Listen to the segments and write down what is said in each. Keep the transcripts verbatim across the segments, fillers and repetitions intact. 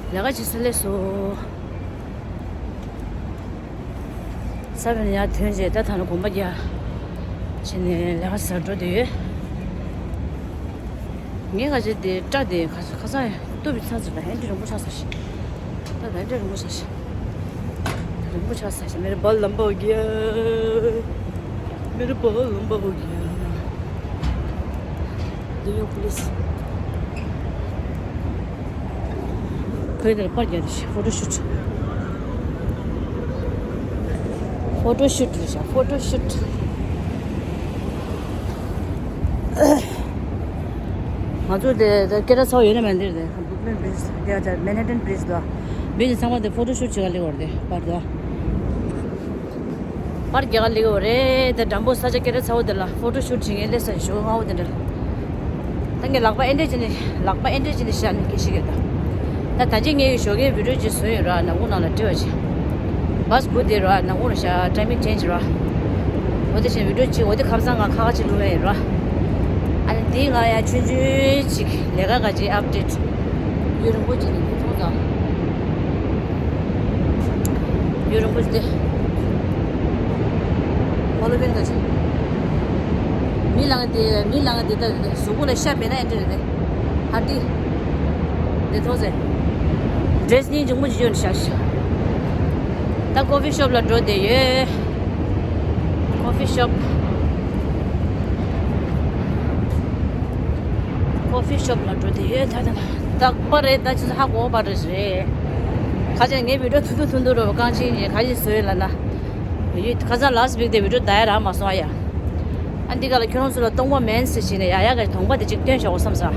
ལས་ཀ་བྱེད་ས་སླེབས་སོང་། ས་བོན་ཡར་ཐོན་རྗེས་ད་ད་ནི་གོམ་པ་རྒྱག་བྱས་ནས་ལས་ཀ་བྱེད་འགྲོ་བསྡད་ཡོད། ངས་ཁ་ཆེ་དེ་སྐྲ་དེ་ཁ་ཁ་སང་གཏུབ་པའི་ཚར་ཚར་ད་ཧན་དེ་རིང་པོ་ཆགས་ས་ཞིག་ད་ད་ཧན་དེ་རིང་པོ་ཆགས་ཤག་རིང་པོ་ཆགས་ས་ཞིག་མེ་རི་བ་ལམ་པ་ཨོ་གི་ཡ། མེ་རི་བ་ལམ་པ་ཨོ་གི་ཡ། Do you please? ཁོས་དེར་པར་རྒྱག་རེད་ཤག་ཕོ་ཊོ་ཤུ་ཊི། ཕོ་ཊོ་ཤུ་ཊི་རེད་ཤག་ཕོ་ཊོ་ཤུ་ཊི། ང་ཚོ་དེ་དེ་སྐད་གྲགས་ཚ་བོ་ཡོད་ན་མེད་འདིར་དེ་Brooklyn Bridge དེ་ཨ་ཅག་Manhattan Bridge དོ། འདི་ཚང་མ་དེ་ཕོ་ཊོ་ཤུ་ཊི་བྱེད་ག་སླེབས་པ་རེད་དེ་པར་དོ། པར་རྒྱག་ག་སླེབས་ཡོད་རེད་དེ། འགྲམ་པོ་ས་ཆ་སྐད་གྲགས་ཚ་བོ་དེ་ལ་ཕོ་ཊོ་ཤུ་ཊི་བྱེད་མཁན་སླེབས་ས་ཞོ་ཧ་བོ་དེ་འདྲ། ད་ངས་ལག་པ་ཨེ་འདྲས་བྱས་ནས་ལག་པ་ཨེ་འདྲས་བྱས་ནས་བཞག་ནས་སྐད་ཤེས་ཀྱི་རེད་ད། ད་ད་ཅི་ངས་ཞོགས་ཀའི་བི་ཌིའོ་ཅིག་བཟོས་ཡོད་ར། ནག་ཁུང་ནང་ལ་སྤྲད་པ་ཅིག་བྷ་སི་སྒུག་བསྡད་ར། ནག་ཁུང་ར་ཤག་ཊའི་མིང་ཅེན་ཇི་ར། འོ་དེ་བཞིན་བི་ཌིའོ་ཅིག་འོ་དེ་ཁ་སང་ང་ཁ་ཁ་ཅིག་བླུགས་ཡོད་ར། ཨ་ནི་འདི་ང་ཡང་ཆུང་ཆུང་ཅིག་ལས་ཀ་ག་ཅིག་ཨབ་ཌེ་ཊི། ཡུན་རིང་པོ་ཅིག་ནས་འདི་མཐོང་ཙང་། ཡུན་རིང་པོ་ཅིག་སྟེ། ཧོ་ལོ་ཝིན་ག་ཅིག་མི་ལང་དེ་མི་ལང་དེ་ད་གཟུགས་པོ་ལ་ཤ་མེད་ན་ཨེ་འདྲ་རེད་དེ། ཧ་ཏི། དེ་མཐོང་ཟེར། ཌེ་རེ་སི་སྙིང་རྗེ་མོ་ཅིག་ཅོ་ནས་བཞག་ཤག་ད་ཀོ་ཕི་ཤོབ་ལ་འགྲོ་བསྡད་ཡོད། ཀོ་ཕི་ཤོབ། ཀོ་ཕི་ཤོབ་ལ་འགྲོ་བསྡད་ཡོད། ད་ད་ན་རྟག་པར་རེད། ད་ཅི་ཧ་གོ་བ་རེད་རེད། ཁ་ཅིག་ངའི་བི་ཌིའོ་ཐུང་ཐུང་ཐུང་ཐུང་རོ་རྐང་ཆེན་གྱི་ཁ་ཅིག་བཟོས་ལ་ན། ཡུལ་ཁ་སང་ལ་སི་བིག་དེ་བི་ཌིའོ་ད་ཡ་རག་མ་སོང་ཨ་ཡ། ཨ་འདི་ག་ལ་ཁྱོད་རང་ཚོ་ལ་སྟོང་པ་མེན་ཟེར་བྱས་ནས་ཡ་ཡ་ག་གདོང་པ་དེ་གཅིག་སྟོན་ཤོག་བསམ་ས།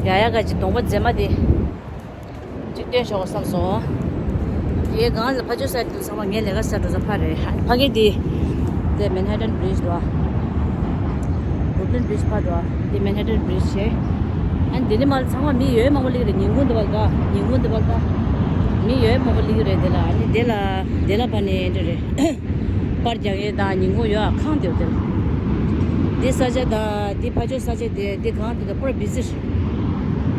ཡ་ཡ་ག་གཅིག་གདོང་པ་མཛེས་མ་དེ་གཅིག་སྟོན་ཤོག་བསམ་སོང་། ཡའི་སྒང་ལ་ཕ་ཆོས་ས་དེ་ཚང་མ་ངའི་ལས་ཀ་ས་འགྲོ་ས་ཕ་རེད། ཨ་ཕ་གི་དེ་དེ་མན་ཧ་ཏན་བི་རི་ཇི་འགྲོ་ཨ། བུར་ལིན་བི་རི་ཇི་ཕ་འགྲོ་ཨ། དེ་མན་ཧ་ཏན་བི་རི་ཇི་བྱས། ཨ་འདི་ནི་མ་ཚང་མ་མི་ཡོད་མང་པོ་ལིག་རེད། ཉིན་གུང་འདི་བ་ལ་ཉིན་གུང་འདི་བ་ལ་མི་ཡོད་མང་པོ་ལིག་རེད། དེ་ལ་ཨ་ནི་དེ་ལ་དེ་ལ་ཕ་ནི་འདྲ་རེད། པར་རྒྱག་ཡས་དང་ཉིན་གུང་ཡོད་ཨ་ཁང་དེ་དེར། འདི་ས་ཆ་དང་འདི་ཕ་ཆོས་ས་ཆ་དེ་འདི་གང་དེ་དང་པུ་ར་བི་ཟི་རེད།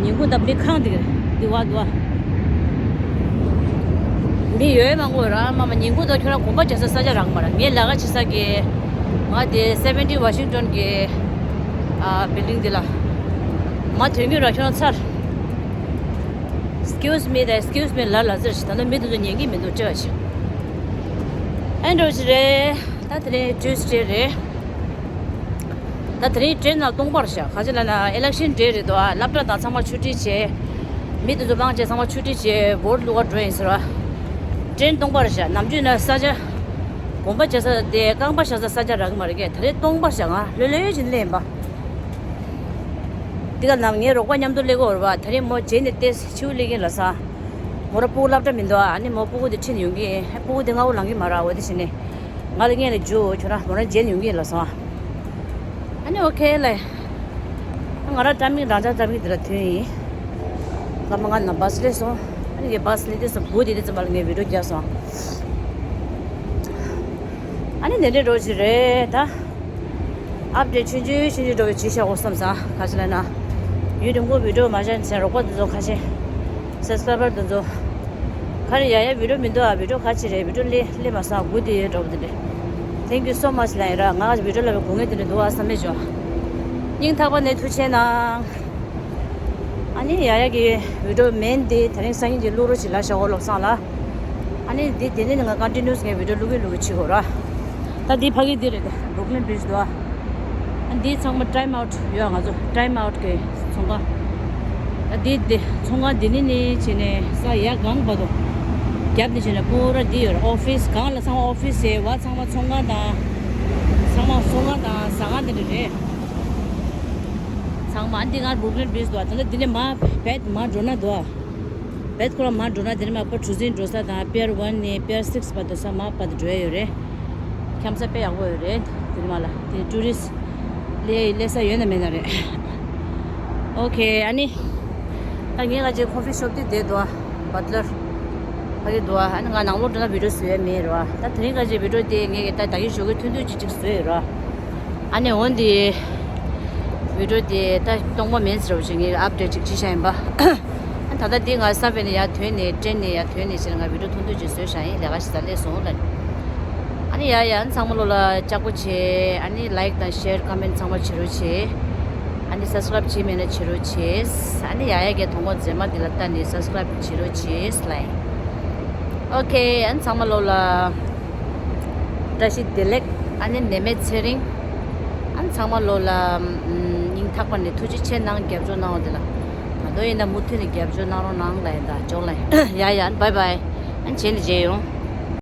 ཉིན་གུང་དང་མི་ཁང་དེ་གར་འདི་བ་འདུག་ཨ། མི་ཡོད་མང་པོ་ར་མ་མ་ཉིན་གུང་དང་ཁྱོད་རང་གོམ་པ་རྒྱག་ས་ས་ཆ་རག་མ་ར། ངའི་ལས་ཀ་བྱེད་ས་གི་ང་དེ་སེ་བེན་ཊི་ཝ་ཤིང་ཊོན་གི་ཨ་བིལ་ཌིང་འདི་ལ་མ་ཐོན་གི་ར་ཁྱོད་རང་ཚར། Excuse me དང་Excuse me ལ་ལ་ཟེར་ཞིག་ད་ནི་མི་དེ་ཚོ་ཉན་གི་མི་འདུག་ཅེས་པ་ཞིག་ཨེ་འགྲོ་ཞིག་རེད། ད་དེ་རིང་ཊུས་ཌེ་རེད། ད་དེ་རིང་ཊེན་ནང་སྟོང་པར་བཞག་ག་ཅི་ལ་ན་ཨི་ལེག་ཤན་ཌེ་རེད་དོ། ཨ་སློབ་གྲྭ་དང་ཚང་མ་ཆུ་ཊི་བྱས། མི་དེ་ཚོ་མང་ཆེ་ཚང་མ་ཆུ་ཊི་བྱས་བོ་ཊི་བླུག་ག་འགྲོ་ཡིན་ཟེར་བ། ཊེན་སྟོང་པར་བཞག་ནམ་རྒྱུན་ན་ས་ཆ་གོམ་པ་རྒྱག་ས་དེ་རྐང་པ་བཞག་ས་ས་ཆ་རག་གི་མ་རེད་གས། ད་རེས་སྟོང་པར་བཞག་ང་ལྷོད་ལྷོད་བྱས་ནས་སླེབས་ཡིན་པ། འདི་ག་ནམ་ངའི་རོགས་པ་མཉམ་དུ་སླེབས་ཀྱི་ཡོད་རེད་པ། ད་རེས་མོ་རྗེས་ནས་ཏེ་ཕྱི་པོ་སླེབས་ཀྱིན་ལ་ས། མོ་ར་སྤུ་གུ་སློབ་གྲྭ་མི་འདུག་ཨ་ནི་མོ་སྤུ་གུ་དེ་ཁྲིད་ནས་ཡོང་གི་ཡིན། སྤུ་གུ་དེ་སྔ་པོ་ལངས་ཀྱི་མ་རེད། འོ་དེ་བྱས་ནས་ང་ལ་སྔོན་ལ་འཇུ་ཁྱོད་རང་མོ་རང་རྗེས་ནས་ཡོང་གི་ཡིན་ལ་སོང་ཨ། ཨ་ནི་ཨོ་ཁེ་ལེ། ང་རང་ཊའི་མིང་རང་ཅག་ཊའི་མིང་དེ་ལ་ཐོན་ཡིན། སྐར་མ་ལྔ་ནང་བྷ་སི་སླེབས་སོང་། ཨ་ནི་ངས་བྷ་སི་སླེབས་དུས་སུ་དགུ་དེ་དུས་ཙམ་པ་ལ་ངས་བི་ཌིའོ་བརྒྱབ་སོང་། ཨ་ནི་དེ་འདྲའི་འགྲོ་ཞིག་རེད་ད། ཨབ་ཌེ་ཊི་ཆུང་ཆུང་ཆུང་ཆུང་འགྲོ་བའི་བྱེད་བཞག་འོ་བསམ་ས་ག་ཅི་ལ་ན། ཡུན་རིང་པོ་བི་ཌིའོ་མ་བཞག་ནས་རོགས་པ་འདི་ཚོ་ཁ་ཤས། སབ་སི་ཀ་རའི་བར་འདི་ཚོ། ག་རེ་ཡ་ཡ་བི་ཌིའོ་མི་འདུག་ཨ། བི་ཌིའོ་ག་ཅི་རེད། བི་ཌིའོ་སླེབས་སླེབས་མ་སོང་། སྒུག་བསྡད་ཡོད་འགྲོ་བ་འདི་འདྲ། Thank you so much ལ་ཡིན་ར། ང་ག་ཅི་བི་ཌིའོ་ལ་བའི་དགོས་ངེས་འདི་འདྲ་འདུག་ཨ་བསམ་མེད་བྱུང་། སྙིང་ཐག་པ་ནས་ཐུགས་ཆེ་གནང་། ཨ་ནི་ཡ་ཡ་གི་བི་ཌིའོ་མེན་དེ་དེ་རིང་སང་ཉིན་གྱི་བླུག་རོགས་བྱེད་ལ་བཞག་འོ་བློ་བཟང་ལ། ཨ་ནི་འདི་དེ་ནས་ང་ཀོན་ཊི་ནིའུ་སི་ངས་བི་ཌིའོ་བླུག་གི་བླུག་གི་བྱེད་དགོས་ར། ད་འདི་ཕ་གི་འདི་རེད་དེ་བུར་ལིན་བི་རི་ཇི་འདུག་ཨ། ཨ་འདི་ཚང་མ་ཊའིམ་ཨའུཊ་ཡོད་ང་ཚོ་ཊའིམ་ཨའུཊ་གི་ཚོང་ཁང་། ད་འདི་འདི་ཚོང་ཁང་འདི་ནི་ནི་བྱས་ནས་ས་ཡ་གང་བར་དུ་རྒྱབ་ནས་བྱས་ནས་པུ་ར་འདི་ཡོད་རེད། ཨོ་ཕི་སི་གང་ལ་ཚང་མ་ཨོ་ཕི་སི་བ་ཚང་མ་ཚོང་ཁང་དང་། ཚང་མ་ཚོང་ཁང་དང་ཟ་ཁང་འདི་འདྲ་རེད། ཚང་མ་ཨ་འདི་ང་བུར་ལིན་བི་རི་ཇི་འདུག་ཨ། ད་ལྟ་འདི་ནས་མར་བེད་མར་འགྲོ་ན་འདུག་ཨ། བེད་ཁོ་རང་མར་འགྲོ་ན་དེ་ནས་མར་པར་གྲུ་གཟིངས་འགྲོ་ས་དང་པེར་ཝན་ནས་པེར་སིགས་བར་དུ་ས་མར་བར་དུ་འགྲོ་ཡ་ཡོད་རེད། འཁྱམ་ས་དཔེ་ཡག་པོ་ཡོད་རེད། དེ་ནས་མར་ལ་དེ་ཊུ་རི་སི་སླེ་སླེབས་ས་ཡོད་ན་མེད་ན་རེད། ཨོ་ཁེ། ཨ་ནི་ད་ངས་ང་ཅག་ཀོ་ཕི་ཤོབ་དེ་བསྡད་འདུག་ཨ། བ་ཊི་ལར་ཕ་གི་འདུག་ཨ། ཨ་ནི་ང་ནང་ལོགས་འགྲོ་ན་བི་ཌིའོ་བཟོ་ཡ་མེད་རེད་བ། ད་དེ་རིང་ང་ཅག་བི་ཌིའོ་དེ་ངས་ད་ད་གིན་ཞོགས་ཀས་ཐུང་ཐུང་ཅིག་ཅིག་བཟོས་ཡོད་རེད་བ། ཨ་ནི་འོན་ཏེ་བི་ཌིའོ་དེ་ད་སྟོང་པ་མིན་ཟེར་བ་ཞིག་ངས་ཨབ་ཌེ་ཊི་ཅིག་བྱས་བཞག་ཡིན་པ། ཨ་ ད་ལྟ་འདི་ང་ས་བེ་ནས་ཡར་ཐོན་ནས་ཊེན་ནས་ཡར་ཐོན་ནས་ཕྱིར་ང་བི་ཌིའོ་ཐུང་ཐུང་ཅིག་བཟོས་བཞག་ཡིན། ལས་ཀ་ཞིག་ད་སླེབས་སོང་ལ། ཨ་ནི་ཡ་ཡ་ཨ་ནི་ཚང་མ་ལོ་ལ་ལྕགས་པོ་བྱེད། ཨ་ནི་ལའིཀ་དང་ཤེར་ཀོ་མེན་ཚང་མ་བྱེད་རོགས་བྱེད། ཨ་ནི་སབ་སི་ཀ་རབ་བྱེད་མེད་ན་བྱེད་རོགས་བྱེད། ཨ་ནི་ཡ་ཡ་གའི་དོ་དགོང་མཛེས་མ་འདི་ལ་ལྟ་ནས་སབ་སི་ཀ་རབ་བྱེད་རོགས་བྱེད་ལ། ཨོ་ཁེ། ཨ་ནི་ཚང་མ་ལོ་ལ། བཀྲ་ཤིས་བདེ་ལེགས། ཨ་ནི་ནད་མེད་ཚེ་རིང་། ཨ་ནི་ཚང་མ་ལོ་ལ་སྙིང་ཐག་པ་ནས་ཐུགས་རྗེ་ཆེ་གནང་། རྒྱབ་སྐྱོར་གནང་བ་དེ་ལ་ད་དུང་ཡིན་ན་མུ་མཐུད་ནས་རྒྱབ་སྐྱོར་གནང་རོགས་གནང་ལ་ཡིན་ད་ཇོ་ལ་ཡིན། ཡ་ཡ་ཨ་ནི་བའི་བའི། ཨ་ནི་བྱས་ནས་མཇལ་ཡོང་།